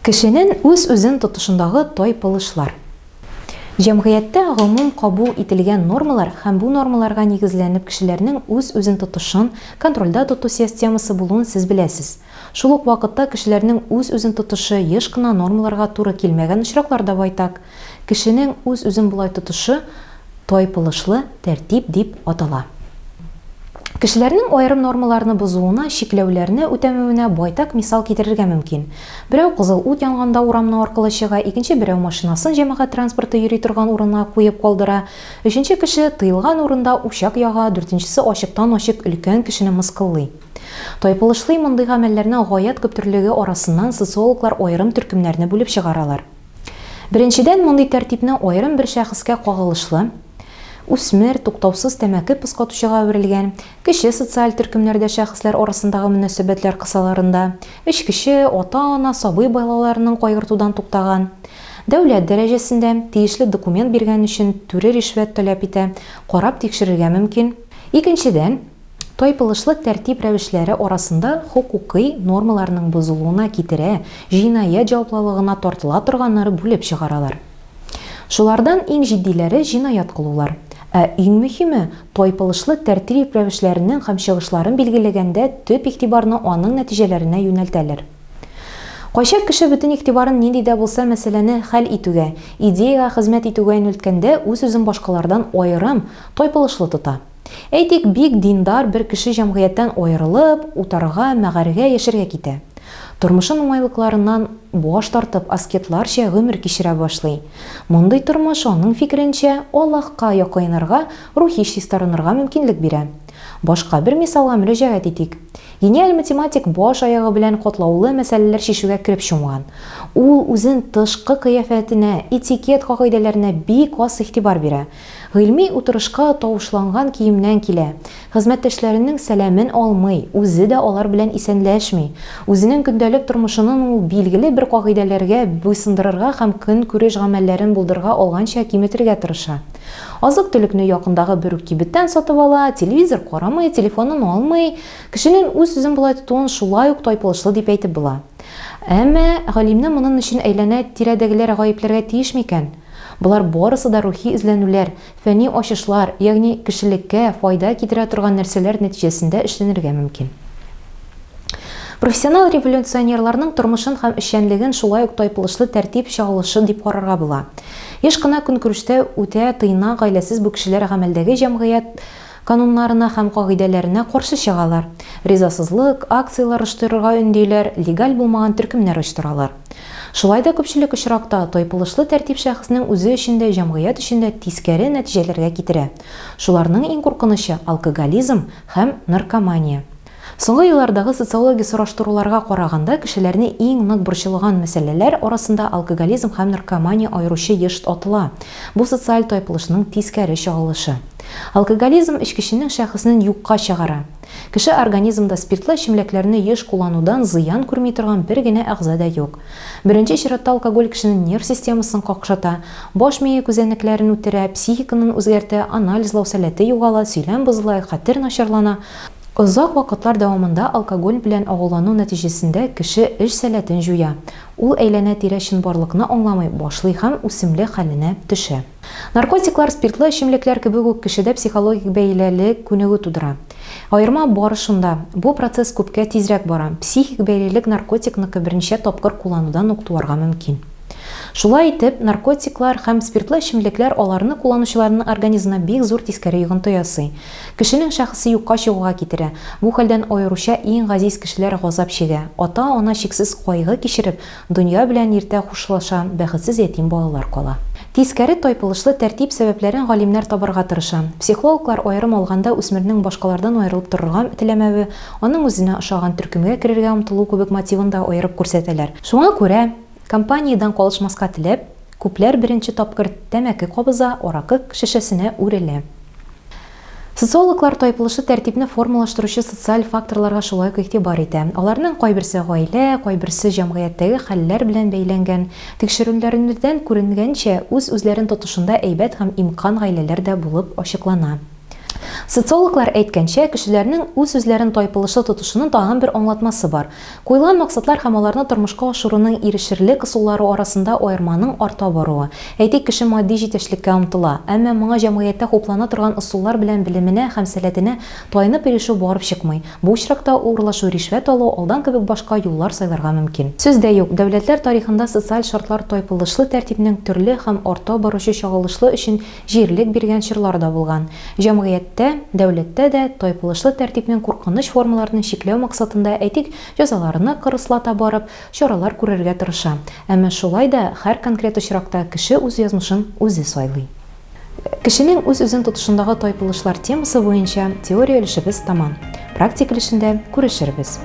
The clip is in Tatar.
Кешенен үз-үзен тотышындагы тайпылышлар. Җәмгыятьтә гомум кабул ителгән нормалар һәм бу нормаларга нигезләнеп кешеләрнең үз-үзен тотышын контрольдә тоту системасы булуын сез беләсез. Шул ук вакытта кешеләрнең үз-үзен тотышы еш кына нормаларга туры килмәгән очраклар да байтак. Кешенең үз-үзен болай тотышы тайпылышлы тәртип дип атала. Кешеләрнең аерым нормаларны бозуына, чикләүләрне үтәмәвенә байтак мисал китерергә мөмкин. Берәү кызыл ут янганда урамны аркылы чыга, икенче берәү машинасын җәмәгать транспорты йөри торган урынга куеп калдыра, өченче кеше тыелган урында учак яга, дүртенчесе ачыктан-ачык өлкән кешене мыскыллый. Тайпылышлый мондый гамәлләрнең гаять күптөрлелеге арасыннан социологлар аерым төркемнәрне бүлеп чыгаралар. Беренчедән, мондый тәртипне аерым бер шәхескә кагылышлы, үсмер, туктаусыз тәмәке пыскатучыга әверелгән, кече социаль төркемнәрдә шәхесләр арасындагы мөнәсәбәтләр кысаларында, эчкече, ата-ана, сабый балаларының кайгыртудан туктаган, дәүләт дәрәҗәсендә, тиешле документ биргән өчен түре ришвәт таләп итә, карап тикшерергә мөмкин. Икенчедән, тайпылышлы тәртип рәвешләре арасында хокукый нормаларның бозылуына китерә, җинаять җаваплылыгына тартыла торганнары бүлеп чыгаралар. Шулардан иң җитдиләре җинаять кылулар. Ә иң мөһиме, тайпылышлы тәртип рәвешләренең һәм чыгышларын билгеләгәндә төп игътибарны аның нәтиҗәләренә юнәлтәләр. Кайчак кеше бөтен игътибарын нинди дә булса мәсьәләне хәл итүгә, идеягә хезмәт итүгә юнәлткәндә үз-үзен башкалардан аерым, тайпылышлы тота. Әйтик, бик диндар бер кеше җәмгыятьтән аерылып, утарга, мәгарәгә яшәргә китә. Тормышын уңайлыкларыннан баш тартып, аскетларча гомер кичерә башлый. Мондый тормыш, аның фикеренчә, Аллаһка якыйнырга, рухи чистарынырга мөмкинлек бирә. Башка бер мисалга мөрәҗәгать итик. Гениаль математик баш-аягы белән катлаулы мәсьәләләр чишүгә кереп чумган. Ул үзен тышкы кыяфәтенә, этикет кагыйдәләренә бик аз игътибар бирә. Гыйльми утырышка тавышланган киемнән килә, хезмәттәшләренең сәламен алмый, үзе дә алар белән исәнләшми. Үзенең көндәлек тормышынын ул билгеле бер кагыйдәләргә буйсындырырга һәм көнкүреш гамәлләрен булдырга алганча киметергә тырыша. Азык-төлекне якындагы бер үк кибеттән сатып ала, телевизор карамый, телефонын алмый. Кешенең үз-үзен болай тотуын шулай ук тайпылышлы дип әйтеп була. Әмма галимне монын өчен әйләнә-тирәдәгеләр гаепләргә тиеш микән? Болар барысы да рухи эзләнүләр, фәнни ачышлар, ягъни кешелеккә файда китерә торган нәрсәләр нәтиҗәсендә эшләнергә мөмкин. Профессионал революционерларның тормышын һәм эшчәнлеген шулай ук тайпылышлы тәртип чагылышы дип карарга була. Еш кына көнкүрештә үтә тыйнак гаиләсез бу кешеләр гамәлдәге җәмгыять кануннарына һәм кагыйдәләренә каршы чыгалар, ризасызлык, акцияләр оештырырга өндиләр, легаль булмаган төркемнәр оештыралар. Шулай да күпчелек очракта тайпылышлы тәртип шәхеснең үзе өчен дә, җәмгыять өчен дә тискәре нәтиҗәләргә китерә. Шуларның иң куркынычы, алкоголизм һәм наркомания. Соңгы еллардагы социологик сораштыруларга караганда, кешеләрне иң нык борчылган мәсьәләләр арасында алкоголизм һәм наркомания аеруча еш атыла. Бу социаль тайпылышның тискәре чагылышы. Алкоголизм эчкеченең шәхеснен юкка чыгара. Кеше организмда спиртлы эчемлекләрне еш кулланудан зыян күрми торган бер генә әгъза да юк. Беренче чиратта алкоголь кешенең нерв системасын какшата, баш мие күзәнәкләрен үтерә, психиканын үзгәртә, анализлау сәләте югала, сөйләм бозыла, хәтер начарлана. Озак вакытлар дәвамында алкоголь белән агулану нәтиҗәсендә кеше эш сәләтен җуя, ул әйләнә-тирә чынбарлыкны аңламый башлый һәм үсемлек хәленә төшә. Наркотиклар спиртлы эчемлекләр кебек үк кешедә психологик бәйлелек күнегү тудыра. Аерма бары шунда, бу процесс күпкә тизрәк бара, психик бәйлелек наркотикныкы берничә тапкыр кулланудан ук туарга мөмкин. Шулай итеп, наркотиклар һәм спиртлы эчемлекләр аларны кулланучыларның организмына бик зур тискәре йогынты ясый. Кешенең шәхесе юкка чыгуга китерә. Бу хәлдән аеруча иң газиз кешеләр газап чигә, ата-ана чиксез кайгы кичереп, Дөнья белән иртә хушлаша, бәхетсез ятим балалар кала. Тискәре тайпылышлы тәртип сәбәпләрен галимнәр табарга тырыша. Психологлар, аерым алганда, үсмернең башкалардан аерылып торырга теләмәве, аның үзенә ошаган төркемгә керергә омтылу кебек мотивын да аерып күрсәтәләр. Шуңа күрә, компаниядән калышмаска теләп, күпләр беренче тапкыр тәмәке кабыза, аракы шешәсенә үрелә. Социологлар тайпылышлы тәртипне формалаштыручы социаль факторларга шулай ук игътибар итә. Аларның кайберсе гаилә, кайберсе җәмгыятьтәге хәлләр белән бәйләнгән. Тикшерүләрнердән күренгәнчә, үз-үзләрен тотышында әйбәт һәм имкан гаиләләр дә булып ачыклана. Социологлар әйткәнчә, кешеләрнең үз-үзләрен тайпылышлы тотышының тагын бер аңлатмасы бар. Куелган максатлар һәм аларны тормышка ашыруның ирешерлек ысуллары арасында аерманың арта баруы. Әйтик, кеше матди җитешлеккә омтыла, әмма моңа җәмгыятьтә хуплана торган ысуллар белән белеменә һәм сәләтенә таянып ирешү барып чыкмый. Бу очракта ул урлашу, ришвәт алу, алдан кебек башка юллар сайларга мөмкин. Сүз дә юк, дәүләтләр тарихында социаль шартлар тайпылышлы тәртипнең төрле һәм арта баручы чагылышлы өчен җирлек биргән чорлар да булган. Җәмгыятьтә, дәүләттә дә тайпылышлы тәртипнең куркыныч формаларын чикләү максатында, әйтик, җәзаларны кырыслата барып, чаралар күрергә тырыша. Әмма шулай да һәр конкрет очракта кеше үз язмышын үзе сайлый. Кешенең үз-үзен тотышындагы тайпылышлар темасы буенча теория өлешебез тәмам. Практик өлешендә күрешербез.